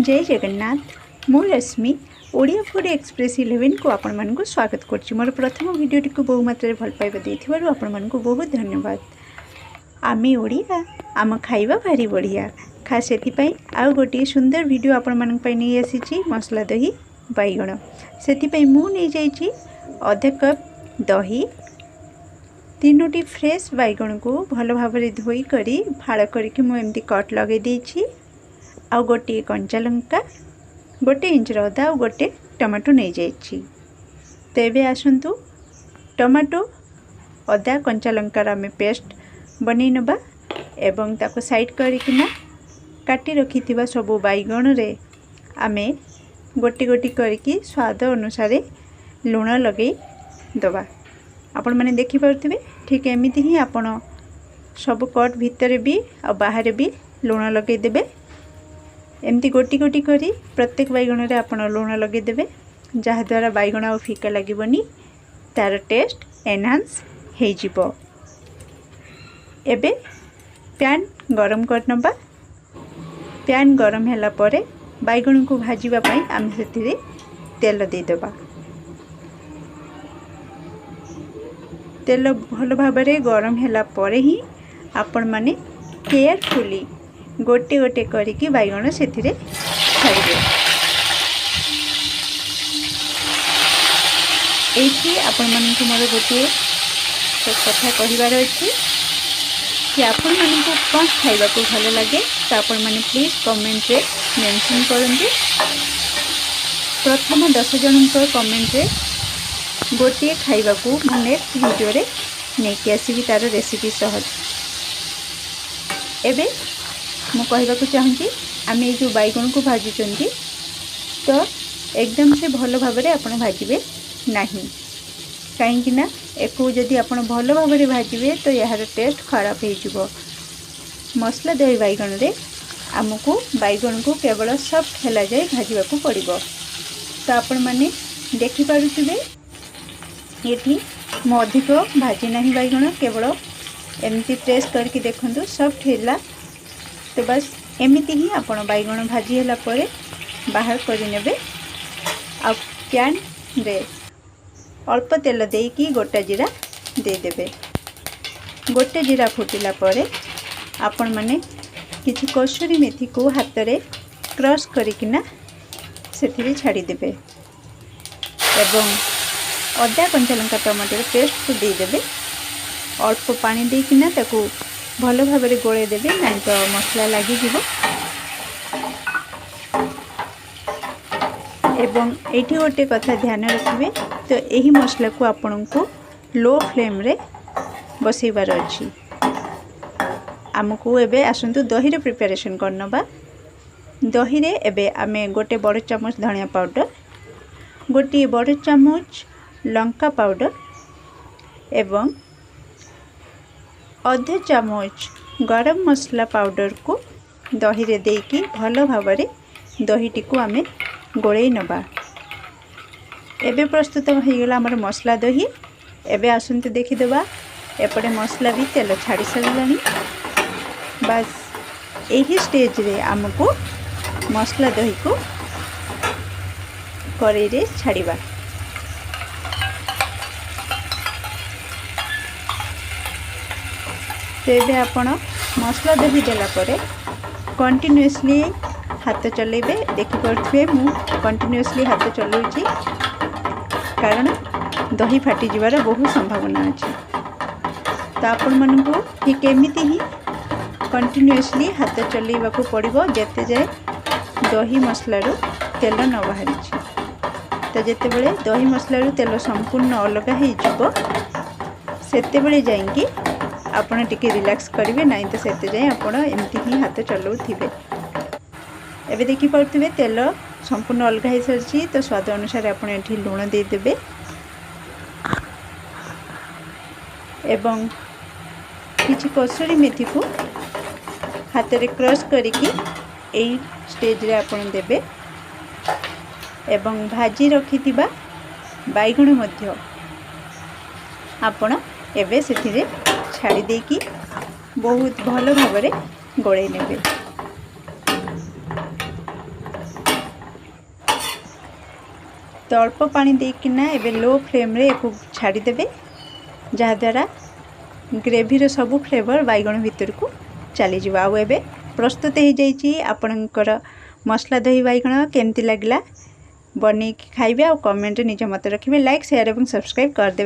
ଜୟ ଜଗନ୍ନାଥ। ମୁଁ ରଶ୍ମି, Odia food express 11କୁ ଆପଣମାନଙ୍କୁ ସ୍ୱାଗତ କରୁଛି। ମୋର ପ୍ରଥମ ଭିଡ଼ିଓଟିକୁ ବହୁ ମାତ୍ରାରେ ଭଲ ପାଇବା ଦେଇଥିବାରୁ ଆପଣମାନଙ୍କୁ ବହୁତ ଧନ୍ୟବାଦ। ଆମେ ଓଡ଼ିଆ, ଆମ ଖାଇବା ଭାରି ବଢ଼ିଆ। ଖାସ୍ ସେଥିପାଇଁ ଆଉ ଗୋଟିଏ ସୁନ୍ଦର ଭିଡ଼ିଓ ଆପଣମାନଙ୍କ ପାଇଁ ନେଇ ଆସିଛି, ମସଲା ଦହି ବାଇଗଣ। ସେଥିପାଇଁ ମୁଁ ନେଇଯାଇଛି ଅଧ କପ୍ ଦହି, ତିନୋଟି ଫ୍ରେଶ୍ ବାଇଗଣକୁ ଭଲ ଭାବରେ ଧୋଇକରି ଫାଳ କରିକି ମୁଁ ଏମିତି କଟ୍ ଲଗାଇ ଦେଇଛି, ଆଉ ଗୋଟିଏ କଞ୍ଚା ଲଙ୍କା, ଗୋଟେ ଇଞ୍ଚର ଅଦା ଆଉ ଗୋଟେ ଟମାଟୋ ନେଇଯାଇଛି। ତ ଏବେ ଆସନ୍ତୁ, ଟମାଟୋ, ଅଦା, କଞ୍ଚା ଲଙ୍କାର ଆମେ ପେଷ୍ଟ ବନେଇ ନେବା ଏବଂ ତାକୁ ସାଇଡ଼୍ କରିକିନା କାଟି ରଖିଥିବା ସବୁ ବାଇଗଣରେ ଆମେ ଗୋଟି ଗୋଟି କରିକି ସ୍ୱାଦ ଅନୁସାରେ ଲୁଣ ଲଗାଇ ଦେବା। ଆପଣମାନେ ଦେଖିପାରୁଥିବେ, ଠିକ୍ ଏମିତି ହିଁ ଆପଣ ସବୁ କଟ୍ ଭିତରେ ବି ଆଉ ବାହାରେ ବି ଲୁଣ ଲଗାଇଦେବେ। ଏମିତି ଗୋଟି ଗୋଟି କରି ପ୍ରତ୍ୟେକ ବାଇଗଣରେ ଆପଣ ଲୁଣ ଲଗାଇଦେବେ, ଯାହାଦ୍ୱାରା ବାଇଗଣ ଆଉ ଫିକା ଲାଗିବନି, ତା'ର ଟେଷ୍ଟ ଏନହାନ୍ସ ହେଇଯିବ। ଏବେ ପ୍ୟାନ୍ ଗରମ କରିନେବା। ପ୍ୟାନ୍ ଗରମ ହେଲା ପରେ ବାଇଗଣକୁ ଭାଜିବା ପାଇଁ ଆମେ ସେଥିରେ ତେଲ ଦେଇଦେବା। ତେଲ ଭଲ ଭାବରେ ଗରମ ହେଲା ପରେ ହିଁ ଆପଣମାନେ କେୟାରଫୁଲି ଗୋଟେ ଗୋଟେ କରିକି ବାଇଗଣ ସେଥିରେ ଛାଡ଼ିବେ। ଏଇଠି ଆପଣମାନଙ୍କୁ ମୋର ଗୋଟିଏ କଥା କହିବାର ଅଛି କି ଆପଣମାନଙ୍କୁ କ'ଣ ଖାଇବାକୁ ଭଲ ଲାଗେ, ତ ଆପଣମାନେ ପ୍ଲିଜ୍ କମେଣ୍ଟରେ ମେନସନ୍ କରନ୍ତୁ। ପ୍ରଥମ 10 ଜଣଙ୍କ କମେଣ୍ଟରେ ଗୋଟିଏ ଖାଇବାକୁ ମୁଁ ନେକ୍ସଟ ଭିଡ଼ିଓରେ ନେଇକି ଆସିବି ତା'ର ରେସିପି ସହ। ଏବେ ମୁଁ କହିବାକୁ ଚାହୁଁଛି, ଆମେ ଏଇ ଯେଉଁ ବାଇଗଣକୁ ଭାଜୁଛନ୍ତି, ତ ଏକଦମ ସେ ଭଲ ଭାବରେ ଆପଣ ଭାଜିବେ ନାହିଁ, କାହିଁକି ନା ଏକୁ ଯଦି ଆପଣ ଭଲ ଭାବରେ ଭାଜିବେ ତ ଏହାର ଟେଷ୍ଟ ଖରାପ ହେଇଯିବ। ମସଲା ଦହି ବାଇଗଣରେ ଆମକୁ ବାଇଗଣକୁ କେବଳ ସଫ୍ଟ ହେଲା ଯାଏ ଭାଜିବାକୁ ପଡ଼ିବ। ତ ଆପଣମାନେ ଦେଖିପାରୁଥିବେ, ଏଠି ମୁଁ ଅଧିକ ଭାଜି ନାହିଁ ବାଇଗଣ, କେବଳ ଏମିତି ପ୍ରେସ୍ କରିକି ଦେଖନ୍ତୁ, ସଫ୍ଟ ହେଲା। ତ ବାସ୍, ଏମିତି ହିଁ ଆପଣ ବାଇଗଣ ଭାଜି ହେଲା ପରେ ବାହାର କରିନେବେ ଆଉ ପ୍ୟାନ୍ରେ ଅଳ୍ପ ତେଲ ଦେଇକି ଗୋଟା ଜିରା ଦେଇଦେବେ। ଗୋଟେ ଜିରା ଫୁଟିଲା ପରେ ଆପଣମାନେ କିଛି କସୁରୀ ମେଥିକୁ ହାତରେ କ୍ରସ୍ କରିକିନା ସେଥିରେ ଛାଡ଼ିଦେବେ ଏବଂ ଅଦା, କଞ୍ଚା ଲଙ୍କା, ଟମାଟୋର ପେଷ୍ଟକୁ ଦେଇଦେବେ। ଅଳ୍ପ ପାଣି ଦେଇକିନା ତାକୁ ଭଲ ଭାବରେ ଗୋଳେଇ ଦେବେ, ନାହିଁ ତ ମସଲା ଲାଗିଯିବ। ଏବଂ ଏଇଠି ଗୋଟେ କଥା ଧ୍ୟାନ ରଖିବେ, ତ ଏହି ମସଲାକୁ ଆପଣଙ୍କୁ ଲୋ ଫ୍ଲେମ୍ରେ ବସେଇବାର ଅଛି। ଆମକୁ ଏବେ ଆସନ୍ତୁ ଦହିର ପ୍ରିପାରେସନ୍ କରିନେବା। ଦହିରେ ଏବେ ଆମେ ଗୋଟେ ବଡ଼ ଚାମଚ ଧନିଆ ପାଉଡ଼ର, ଗୋଟିଏ ବଡ଼ ଚାମଚ ଲଙ୍କା ପାଉଡ଼ର ଏବଂ ଅଧ ଚାମଚ ଗରମ ମସଲା ପାଉଡ଼ରକୁ ଦହିରେ ଦେଇକି ଭଲ ଭାବରେ ଦହିଟିକୁ ଆମେ ଗୋଳେଇ ନେବା। ଏବେ ପ୍ରସ୍ତୁତ ହୋଇଗଲା ଆମର ମସଲା ଦହି। ଏବେ ଆସନ୍ତୁ ଦେଖିଦେବା, ଏପଟେ ମସଲା ବି ତେଲ ଛାଡ଼ି ସାରିଲାଣି। ବାସ୍, ଏହି ଷ୍ଟେଜ୍ରେ ଆମକୁ ମସଲା ଦହିକୁ କରେଇରେ ଛାଡ଼ିବା। ତେବେ ଆପଣ ମସଲା ଦହି ଦେଲା ପରେ କଣ୍ଟିନ୍ୟୁଅସଲି ହାତ ଚଲେଇବେ। ଦେଖିପାରୁଥିବେ, ମୁଁ କଣ୍ଟିନ୍ୟୁଅସଲି ହାତ ଚଲାଉଛି, କାରଣ ଦହି ଫାଟିଯିବାର ବହୁ ସମ୍ଭାବନା ଅଛି। ତ ଆପଣମାନଙ୍କୁ ଠିକ୍ ଏମିତି ହିଁ କଣ୍ଟିନ୍ୟୁଅସଲି ହାତ ଚଲେଇବାକୁ ପଡ଼ିବ, ଯେତେ ଯାଏ ଦହି ମସଲାରୁ ତେଲ ନ ବାହାରିଛି। ତ ଯେତେବେଳେ ଦହି ମସଲାରୁ ତେଲ ସମ୍ପୂର୍ଣ୍ଣ ଅଲଗା ହେଇଯିବ, ସେତେବେଳେ ଯାଇକି ଆପଣ ଟିକେ ରିଲାକ୍ସ କରିବେ, ନାହିଁ ତ ସେତେ ଯାଏଁ ଆପଣ ଏମିତି ହିଁ ହାତ ଚଲାଉଥିବେ। ଏବେ ଦେଖିପାରୁଥିବେ, ତେଲ ସମ୍ପୂର୍ଣ୍ଣ ଅଲଗା ହେଇସାରିଛି। ତ ସ୍ୱାଦ ଅନୁସାରେ ଆପଣ ଏଠି ଲୁଣ ଦେଇଦେବେ ଏବଂ କିଛି କସୁରୀ ମେଥିକୁ ହାତରେ କ୍ରସ୍ କରିକି ଏଇ ଷ୍ଟେଜ୍ରେ ଆପଣ ଦେବେ ଏବଂ ଭାଜି ରଖିଥିବା ବାଇଗଣ ମଧ୍ୟ ଆପଣ ଏବେ ସେଥିରେ ଛାଡ଼ି ଦେଇକି ବହୁତ ଭଲ ଭାବରେ ଗୋଳେଇ ନେବେ। ତ ଅଳ୍ପ ପାଣି ଦେଇକିନା ଏବେ ଲୋ ଫ୍ଲେମ୍ରେ ୟାକୁ ଛାଡ଼ିଦେବେ, ଯାହାଦ୍ୱାରା ଗ୍ରେଭିର ସବୁ ଫ୍ଲେଭର୍ ବାଇଗଣ ଭିତରକୁ ଚାଲିଯିବ। ଆଉ ଏବେ ପ୍ରସ୍ତୁତ ହେଇଯାଇଛି ଆପଣଙ୍କର ମସଲା ଦହି ବାଇଗଣ। କେମିତି ଲାଗିଲା? ବନେଇକି ଖାଇବେ ଆଉ କମେଣ୍ଟରେ ନିଜ ମତ ରଖିବେ। ଲାଇକ୍, ସେୟାର ଏବଂ ସବସ୍କ୍ରାଇବ୍ କରିଦେବେ।